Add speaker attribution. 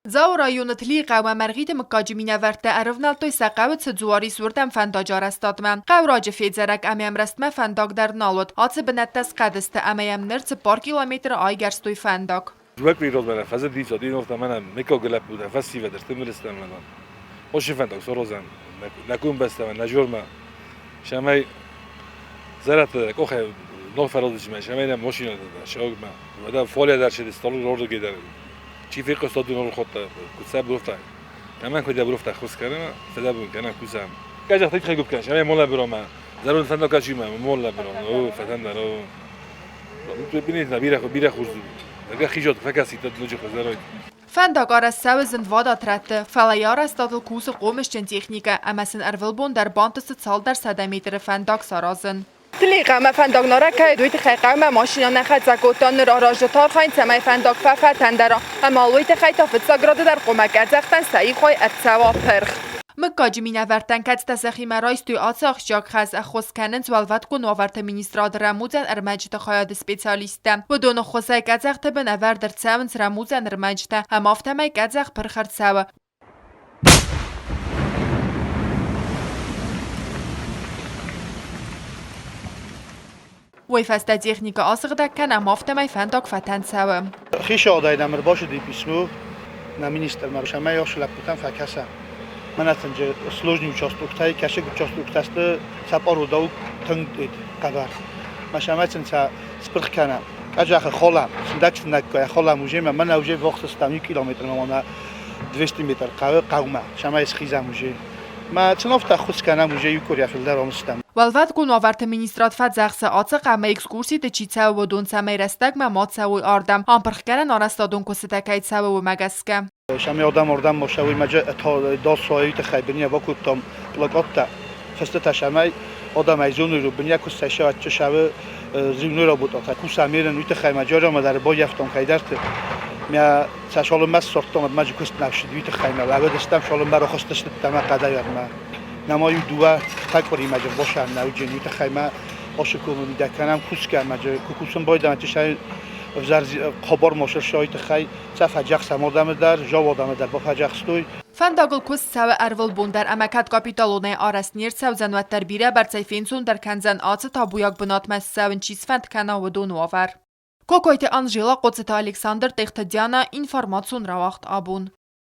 Speaker 1: Дзауы районы Тлийы хъӕумӕ Мӕргъиты мыггаджы минӕвӕрттӕ ӕрывнӕлдтой сӕ хъӕуы цы дзуар ис, уырдӕм фӕндаджы арӕзтадмӕ. Хъӕу раджы федзӕрӕг ӕмӕ йӕм рӕстмӕ фӕндаг дӕр нал уыд. Ацы бынӕттӕ схъӕдысты ӕмӕ йӕм ныр 4 километры айгӕрстой фӕндаг.
Speaker 2: Чи фехъуыста дунеон ходтӕ, куыд сӕ бруфта, кӕмӕн куыд бруфта хус кӕнӕ, фӕлӕ бун кӕнӕ кусӕм. Кӕй загъта, тихӕ гуп кӕныс, ӕмӕ мола бюромӕ. Зӕронд фӕндаг кӕсимӕ, мола бюро, о, фӕтӕндӕр, о. Бинетна бирӕ бирӕ хорз у. Хизот фӕкӕсид ноджы хуыздӕр.
Speaker 1: Фӕндаг арӕзт цӕуы зынвадат рӕтты, фӕлӕ йӕ арӕзтадыл кусы хъомысджын техникӕ ӕмӕ сын ӕрвылбон дӕр бантысы цалдӕр сӕдӕ метры фӕндаг саразын. Тлийы хъӕумӕ фӕндаг нарӕг кӕй уыд, уый тыххӕй хъӕумӕ машинӕ нӕ хӕццӕ кодта. Ныр аразджытӕ архайынц, цӕмӕй фӕндаг фӕфӕтӕндӕр ӕмӕ уый тыххӕй та фыццаг рады дӕр хъуамӕ къӕдзӕхтӕн сӕ ихӕй ӕрцӕуа пырх. Мыггаджы минӕвӕрттӕн кӕцытӕ сӕхимӕ райстой ацы ахсджиаг хӕс, ӕххуыс кӕнынц Уӕлвӕткон уавӕрты министрады рӕмудзӕн ӕрмӕджыты хайады специалисттӕ. Уыдоны ххуысӕй къӕдзӕхты бын ӕвӕрд ӕрцӕуынц рӕмудзӕн ӕрмӕджытӕ ӕмӕ афтӕмӕй къӕдзӕх пырх ӕрцӕуы. Уый фӕстӕ техникӕ асыгъдӕг кӕн ӕмӕ афтӕмӕй фӕндаг фӕтӕн цӕуы.
Speaker 3: Хицауадӕй нӕм ӕрбацыди писмо нӕ министрмӕ, цӕмӕй ацы лӕппутӕм фӕкӕса. Мӕнӕ тынджы сложный участоктӕй, кӕсыг участоктӕ сты, сӕ пъародау тынг хъӕбӕр. Мӕ сӕмӕ сын сӕ спырх кӕнӕм. Къӕдзӕхы холӕм, сындӕг-сындӕггай холӕм уже мӕ мӕнӕ уже вохсыстам иу километрмӕ мӕнӕ 200 метр хъӕуы хъӕумӕ, цӕмӕй схизӕм уже. Мӕ цынофтӕ ӕххуыс кӕнӕм уже иу къуырийӕ фылдӕр омыстӕм.
Speaker 1: Уӕлвӕткон уавӕрты министрад фӕдзӕхсы, ацы хъӕмӕ экскурситы чи цӕуы, уыдон цӕмӕй рӕстӕгмӕ ма цӕуой ардӕм, ӕмпырхгӕнӕн арӕзтадон куыстытӕ кӕй цӕуы, уымӕ гӕсгӕ.
Speaker 3: Сӕм ардӕм ардӕм ма мӕджы досойы тыххӕй быния бакодтам плакаттӕ. Фыстытӕ сӕмӕй адӕмӕй зоной, быния куыстӕй сӕвӕтчы сӕвы зивной работатӕ. Кусамерын уый тыххӕй мӕ джарамӕ дӕр баййӕфтон кӕйдӕрты. Мӕ сӕ шалынмӕ ссардтон, ӕмӕ куыст нӕ ссыд уый тыххӕй мӕ лӕвӕдыстӕм шалынмӕ рахызтысты ӕмӕ хъӕдӕй Нӕма иу дыууӕ къуыримӕ босӕн нӕ уыджын, уый тыххӕй мӕ осы комы мидӕг кӕнӕм кусгӕ ӕмӕ куы кусын байдайӕм, ӕвзӕр хабар ма сырсайы тыххӕй сӕ фӕдзӕхсӕм адӕмы дӕр, зау адӕмы дӕр бафӕдзӕхстой.
Speaker 1: Фӕндагыл куыст цӕуы ӕрвылбон дӕр ӕмӕ кӕд капиталонӕй арӕзт не рцӕудзӕн, уӕддӕр бирӕбӕрцӕй фенцондӕр кӕндзӕн ацы табуйаг бынатмӕ ссӕуын чи сфӕнд кӕна, уыдон уавӕр. Кокойты Анжела, Хъоцыты Александр, Тъехты Диана, информацион рауагъд абон.